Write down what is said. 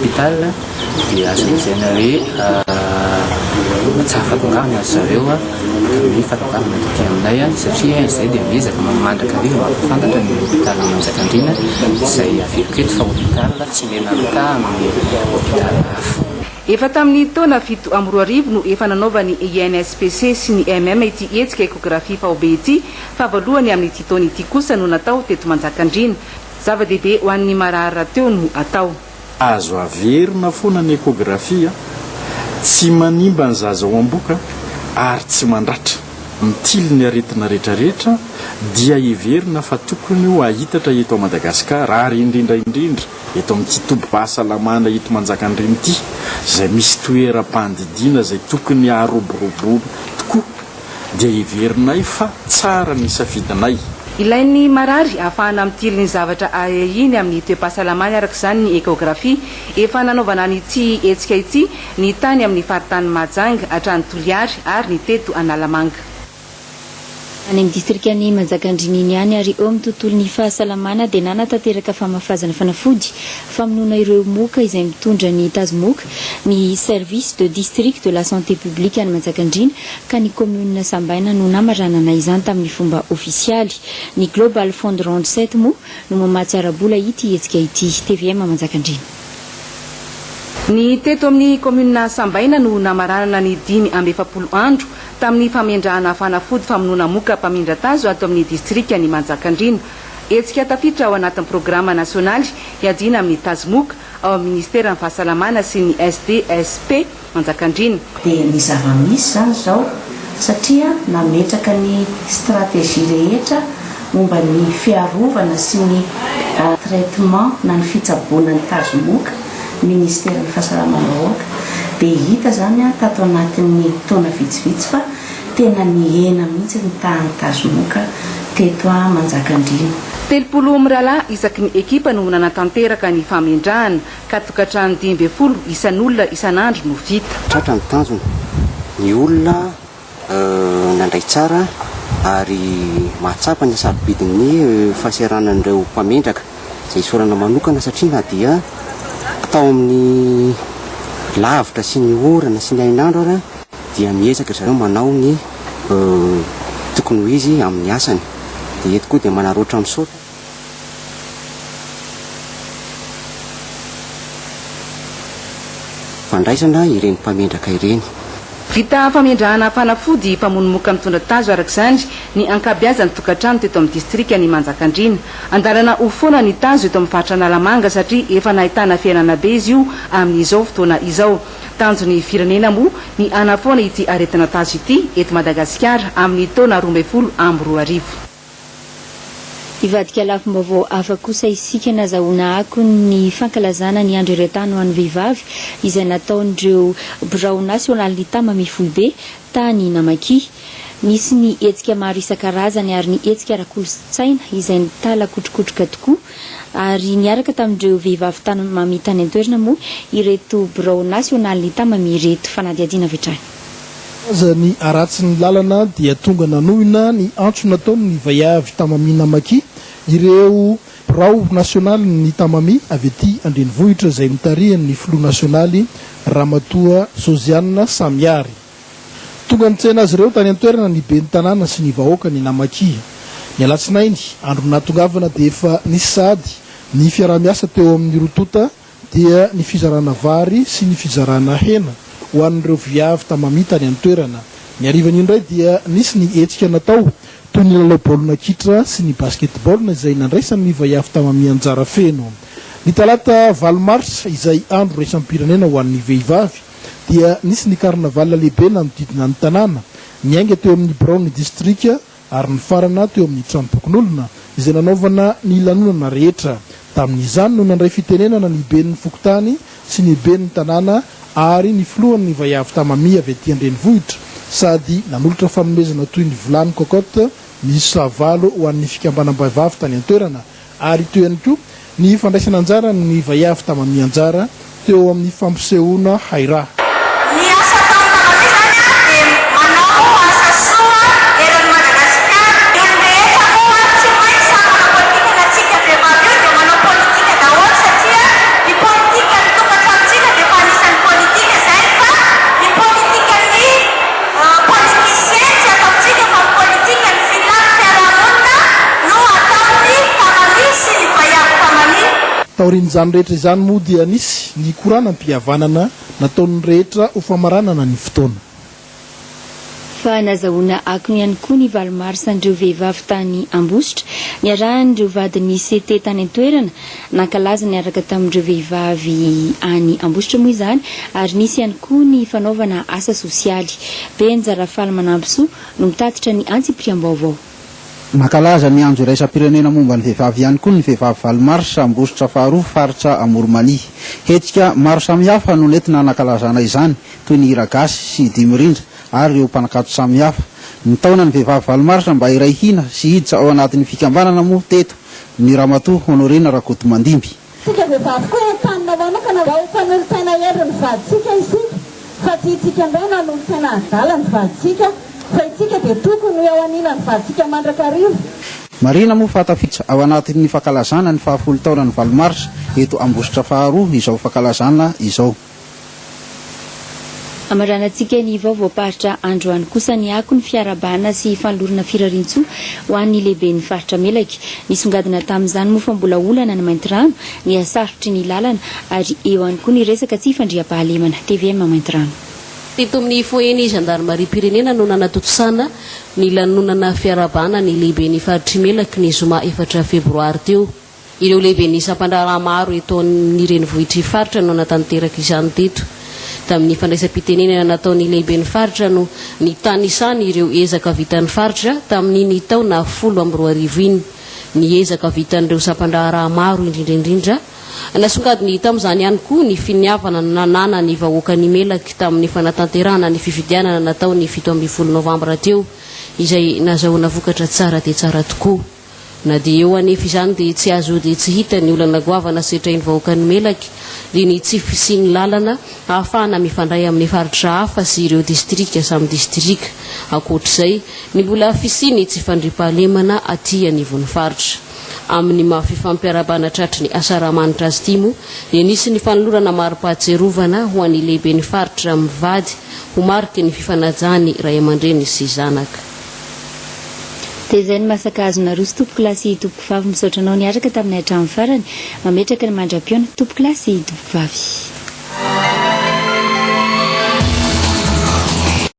hôpital dia azo lazaina hoe tsara fahatongavana ry zareo ny fahatongavana taty aminay satria izahay dia miezaka mandrakariva mampahafantatra ny hôpital Manjakandriana izay averiko eto fa hôpital tsy mena-mitaha amin'ny hôpital hafa. Efa tamin'ny taona 2007 no efa nanaovan'ny INSPC sy ny MM ity hetsika échographie faobe ity fa voalohany amin'ity taona ity kosa no natao teto Manjakandriana. Zava-dehibe ho an'ny marary rahateo no atao. Azo averina foana ny échographie, tsy manimba ny zaza ao am-boka ary tsy mandratra. Mitily ny aretina rehetrarehetra dia heverina fa tokony ho ahitatra eto Madagasikara ary indrindra indrindra eto amin'ity tobim-pahasalamana eto Manjakandriana ity izay misy toeram-pandidiana izay tokony haroboroboana tokoa dia heverinay fa tsara ny safidinay. Ilain'ny marary ahafahana mitily ny zavatra ahiahiany amin'ny toe-pahasalamany araka izany ny échographie. Efa nanaovana an'ity hetsika ity ny tany amin'ny faritanin'i Mahajanga hatrany Toliary ary ny teto Analamanga. Any amin'ny distrikan'i Manjakandriana iny ihany ary eo amin'ny tontolon'ny fahasalamana dia nanatanteraka famafazana fanafody famonoana ireo moka izay mitondra ny tazomoka ny Service de District de la Santé Publique any Manjakandriana ka ny kaominina Sambaina no namaranana izany tamin'ny fomba ofisialy. Ny Global Fund Round 7 moa no mamatsy ara-bola ity hetsika ity. Tvm Manjakandriana. Ny teto amin'ny kaominina Sambaina no namaranana ny 45 andro tamin'ny famendrahana fanafody famonoana moka mpamindra tazo ato amin'ny distrikan'i Manjakandriana. Hetsika tafiditra ao anatin'ny programa nasionaly hiadiana amin'ny tazomoka ao amin'ny minisiteran'ny fahasalamana sy ny SDSP Manjakandriana. Dia ny zava-misy izany izao, satria nametraka ny stratégie rehetra momba ny fiarovana sy ny traitement na ny fitsaboana ny tazomoka ny minisiteran'ny fahasalamam-bahoaka, dia hita izany tato anatin'ny taona vitsivitsy fa Tena nihena mihitsy ny tahan'ny tazomoka teto Manjakandriana. 30 mirahalahy isaky ny ekipa no nanatanteraka ny famendrahana, ka tokantrano 15 isan'olona isan'andro no vita. Tratra ny tanjona, ny olona nandray tsara ary mahatsapa ny hasarobidin'ny fahaseranan'ireo mpamendraka. Izay isaorana manokana satria na dia tao amin'ny lavitra sy ny orana sy ny hainandro ara dia miezaka ry zareo manao ny tokony ho izy amin'ny asany. Dia eto koa dia manaraotra misaotra. Fandraisana ireny mpamendraka ireny. Vita famendrahana fanafody mpamono moka mitondra tazo araka izany ny ankabeazan'ny tokantrano teto amin'ny distrikan'i Manjakandriana. Andalana ho foana ny tazo eto amin'ny faritra Analamanga satria efa nahitana fihenana be izy io amin'izao fotoana izao. Tanjon'ny firenena moa ny hanafoana ity aretina tazo ity eto Madagasikara amin'ny taona 2012. Hivadika lafim-baovao hafa kosa isika nazahoana akony ny fankalazana ny Andro eran-tany ho an'ny vehivavy izay nataon'ireo birao nasionalin'ny Tamami foibe tany Namakia. Nisy ny hetsika maro isan-karazany ary ny hetsika ara-kolontsaina izay nitalakotrokotroka tokoa ary niaraka tamin'ireo vehivavy Tamami tany an-toerana moa ireto birao nasionalin'ny Tamami ireto. Fanadihadiana avy hatrany. Aza ny haratsin'ny lalana dia tonga nanohina ny antso nataon'ny vaiavy Tamami Namaki ireo birao nasionalin'ny Tamami avy aty an-drenivohitra izay notarihan'ny filoha nasionaly Ramatoa Josiane Samiary. Tonga nitsena azy ireo tany an-toerana ny ben'ny tanàna sy ny vahoakan'i Namaki. Ny alatsinainy, andro nahatongavana dia efa nisy sahady ny fiaraha-miasa teo amin'ny roa tonta dia ny fizarana vary sy ny fizarana hena ho an'ireo viavy tamami tany an-toerana. Ny harivan'io indray dia nisy ny hetsika natao toy ny lalao baolina kitra sy ny basketball izay nandraisan'ny vaiavy tamami anjara feno. Ny talata valo marsa izay andro iraisam-pirenena ho an'ny vehivavy dia nisy ny carnaval lehibe nanodidina ny tanàna, niainga teo amin'ny biraon'ny distrika ary nifarana teo amin'ny tranom-pokonolona izay nanaovana ny lanonana rehetra. Tamin'izany no nandray fitenenana ny ben'ny fokontany sy ny ben'ny tanàna ary ny filohan'ny Vaiavy Tamami avy aty an-drenivohitra sady nanolotra fanomezana toy ny vilany cocotte miisa valo ho an'ny fikambanam-bahivavy tany an-toerana ary teo ihany koa ny fandraisana anjaran'ny vaiavy tamami anjara teo amin'ny fampisehoana hairaha. Ny asa ataon'ny Tamami izany dia manao asa soa eran'i Madagasikara. Ny olon-drehetra moa tsy maintsy samy manao politika na tsika vehivavy io dia manao politika daholo satria ny politikan'ny tokantrano. Taorian'izany rehetra izany moa dia nisy ny koranam-pihavanana nataon'ny rehetra ho famaranana ny fotoana. Fa nazahoana akony ihany koa ny valo marsa an'ireo vehivavy tany Ambositra, niarahan'ireo vadin'ny CT tany an-toerana, nankalaza niaraka tamin'ireo vehivavy any Ambositra moa izany ary nisy ihany koa ny fanaovana asa sosialy. Benja Rafalimanampisoa no mitatitra ny antsipiriam-baovao. Nankalaza ny Andro iraisam-pirenena momba ny vehivavy ihany koa ny vehivavy valo marsa Ambositra faharoa faritra Amoron'i Mania. Hetsika maro samihafa no nentina nankalazana izany toy ny hira gasy sy dihy mirindra ary ireo mpanakanto samihafa. Nitaona ny vehivavy valo marsa mba hiray hina sy hiditra ao anatin'ny fikambanana moa teto ny Ramatoa Honorine Rakotomandimby. Isika vehivavy koa entanina manokana mba ho mpanolotsaina hendry ny vadintsika isika fa tsy itsika indray no hanolotsaina adala ny vadintsika fa itsika dia tokony ho eo anilan'ny vadintsika mandrakariva. Marihina moa fa tafiditra ao anatin'ny fankalazana ny fahafolo taonan'ny valo marsa eto Ambositra faharoa izao fankalazana izao. Hamaranantsika ny vaovaom-paritra androany kosa ny akon'ny fiarahabana sy fanolorana firariantsoa ho an'ny lehiben'ny faritra Melaky. Nisongadina tamin'izany moa fa mbola olana ny Maintirano, ny hasarotry ny lalana ary eo ihany koa ny resaka tsy fandriampahalemana. Tvm Maintirano. Teto amin'ny foyen'ny zandarimariam-pirenena no nanatontosana ny lanonana fiarahabana ny lehiben'ny faritr'i Melaky ny zoma efatra febroary teo. Ireo lehiben'ny sampan-draharaha maro eto amin'ny renivohitr'ny faritra no nanatanteraka izany teto. Tamin'ny fandraisam-pitenenana nataon'ny lehiben'ny faritra no nitanisany ireo ezaka vitan'ny faritra tamin'iny taona 2010 iny. Ny ezaka vitan'ireo sampan-draharaha maro indrindra indrindra. Nasongadiny tamin'izany ihany koa ny finiavana nananan'ny vahoakan'i Melaky tamin'ny fanatanterahana ny fifidianana natao ny 17 novambra teo izay nazahoana vokatra tsara dia tsara tokoa. Na dia eo anefa izany dia tsy azo dia tsy hita ny olana goavana setrain'ny vahoakan'i Melaky dia ny tsy fisian'ny lalana ahafahana mifandray amin'ny faritra hafa sy ireo distrika samy distrika. Ankoatr'izay, ny mbola fisian'ny tsy fandriampahalemana aty anivon'ny faritra. Amin'ny maha fifampiarahabana tratry ny asaramanitra azy ity moa dia nisy ny fanolorana mari-pahatsiarovana ho an'ny lehiben'ny faritra mivady ho mariky ny fifanajany ray aman-dreny sy zanaka. Dia izay ny masaka azo naroso tompokolahy sy tompokovavy misaotra anao niaraka taminay hatramin'ny farany mametraka ny mandra-pihaona tompokolahy sy tompokovavy.